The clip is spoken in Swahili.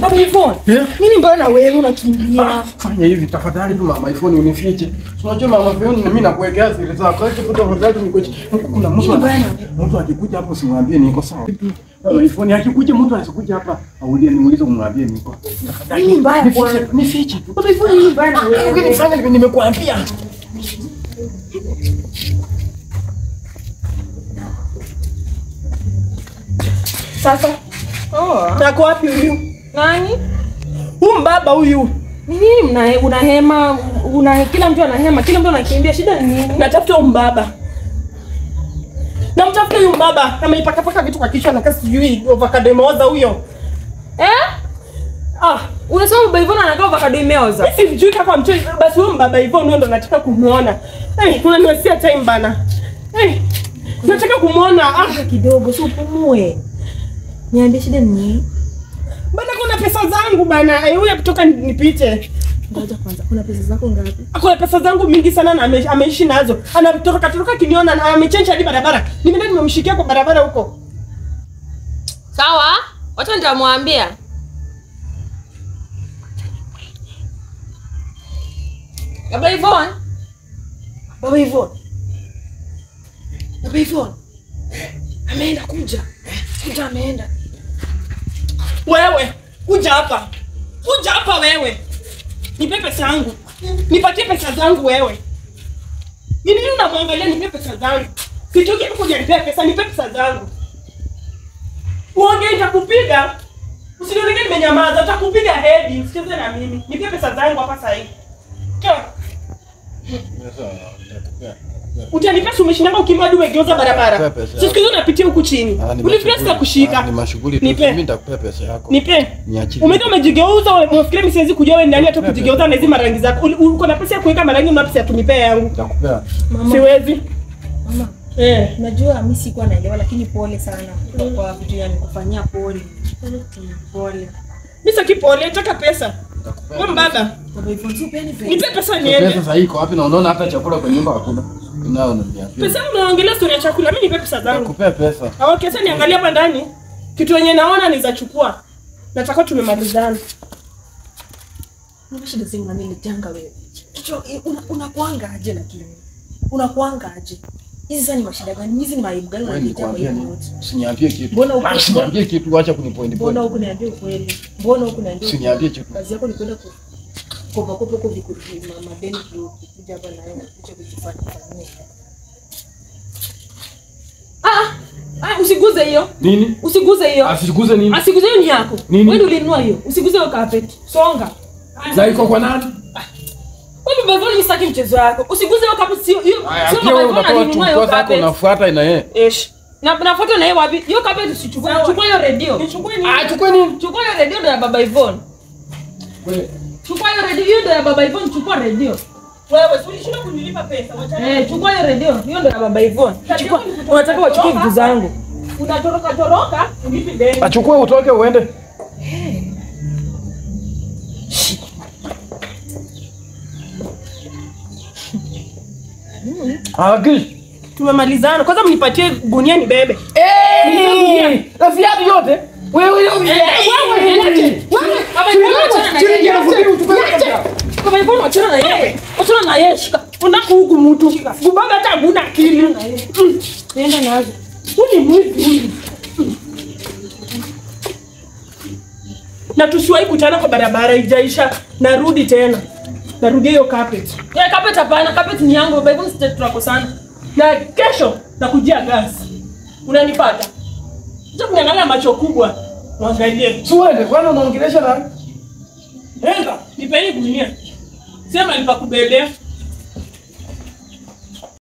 Baba Yvonne. Nini mbona wewe unakimbia? Fanya hivi tafadhali tu mama Yvonne unifiche. Unajua mama Yvonne mimi nakuwekea siri zako. Kwa hiyo tafadhali nikoje. Kuna mtu akikuja hapo usimwambie niko sawa. Mama Yvonne akikuja mtu asikuja hapa aulie niulize umwambie niko. Tafadhali. Nini mbaya bwana? Nifiche tu. Baba Yvonne nini mbaya na wewe? Ukinifanya nimekuambia. Sasa. Oh. Nako wapi huyu? Nani? Huyu mbaba huyu. Nini unahema, kila mtu anahema, kila mtu anakimbia, shida ni nini? Natafuta huyu mbaba. Namtafuta huyu mbaba, ameipaka paka vitu kwa kichwa na kasi sijui avocado imeoza huyo. Eh? Ah, unasema baba Yvonne anakaa avocado imeoza? Mimi sijui kama mtu basi huyu mbaba Yvonne ndo nataka kumuona. Eh, unaniwasia time bana. Eh, nataka kumuona kidogo, si upumue. Niambie shida ni nini? Bana kuna pesa zangu bana. Huyu kutoka nipite. Ngoja kwanza. Kuna pesa zako ngapi? Kuna pesa zangu mingi sana na ameishi nazo. Anatoroka toroka kiniona na amechange hadi barabara. Nimeenda nimemshikia kwa barabara huko. Sawa? Wacha nitamwambia. Baba Yvonne. Baba Yvonne. Baba Yvonne. Ameenda kuja. Kuja ameenda. Wewe, kuja hapa. Kuja hapa wewe. Nipe pesa yangu. Nipatie pesa zangu wewe. Ni nini unamwangalia? Nipe pesa zangu. Sitoki kuja nipe pesa, nipe pesa zangu. Uongee nitakupiga. Usinione nimenyamaza, nitakupiga hedi. Usicheze na mimi. Nipe pesa zangu hapa sasa hivi. Utanipa umeshinda ukimadi umegeuza barabara. Sisi hizo napitia huku chini. Ulifikiria sita kushika. Ni mashughuli tu. Mimi nitakupea pesa yako. Nipe. Niachie. Umeenda umejigeuza, unafikiria mimi siwezi kujua wewe ni nani hata kujigeuza na hizi marangi zako. Uko na pesa ya kuweka marangi, una pesa ya kunipea yangu. Nitakupea. Siwezi. Mama. Unajua mimi sikuwa naelewa lakini pole sana kwa vitu yanikufanyia pole. Pole. Mimi sitaki pole, nataka pesa. Wewe mbaba. Baba Yvonne, pesa. Nipe pesa niende. Pesa sasa iko wapi na unaona hata chakula kwa nyumba hakuna. Pesa unaongelea story ya chakula, mimi nipe pesa zangu. Nakupea pesa. Okay, sasa niangalia hapa ndani. Kitu yenye naona ni za chukua. Nataka tumemalizana. Mbona shida zingu nani janga wewe? Kichwa unakuanga aje lakini? Unakuanga aje? Hizi sasa ni mashida gani? Hizi ni maibu gani unaniletea kwa hiyo? Usiniambie kitu. Mbona usiniambie kitu, acha kunipoint. Mbona hukuniambia ukweli? Mbona hukuniambia? Usiniambie kitu. Kazi yako ni kwenda kopa kopa kwa vikundi madeni kuja hapa na wewe kuja kujifanya fanyia. Usiguze hiyo. Nini? Usiguze hiyo. Asiguze nini? Asiguze hiyo ni yako. Wewe ndio ulinunua hiyo. Usiguze hiyo carpet. Songa. Na iko kwa nani? Wewe baba Yvonne sitaki mchezo wako. Usiguze hiyo carpet sio hiyo. Sio baba Yvonne alinunua hiyo carpet. Unafuata ina yeye. Ish. Na nafuata na yeye wapi? Hiyo carpet usichukue. Chukua hiyo radio. Nichukue nini? Chukua nini? Chukua hiyo radio ndio ya baba Yvonne. Wewe. Chukua hiyo radio, hiyo ndio ya baba Yvonne, chukua radio. Wewe si ulishinda kunilipa pesa, wacha. Chukua hiyo radio, hiyo ndio ya baba Yvonne. Chukua. Unataka wachukue vitu zangu. Unatoroka toroka, unipi deni. Achukue utoke uende. Agi. Tumemalizana. Kwanza mnipatie gunia nibebe. Na viatu yote. Wewe wewe wewe baba Yvonne achana na yeye. Achana na yeye shika. Unakuhuku mtu. Gubaga hata huna akili. Nenda nazo. Huyu ni mwizi huyu. Na tusiwahi kutana kwa barabara ijaisha. Narudi tena. Narudia hiyo carpet. Carpet hapana, carpet ni yangu baba Yvonne, sisi tunakosana. Na kesho nakujia gas. Unanipata? Sasa kuniangalia macho kubwa. Mwangalie. Suende, kwani unaongelesha nani? Enda, nipeni gunia. Sema nipakubebea.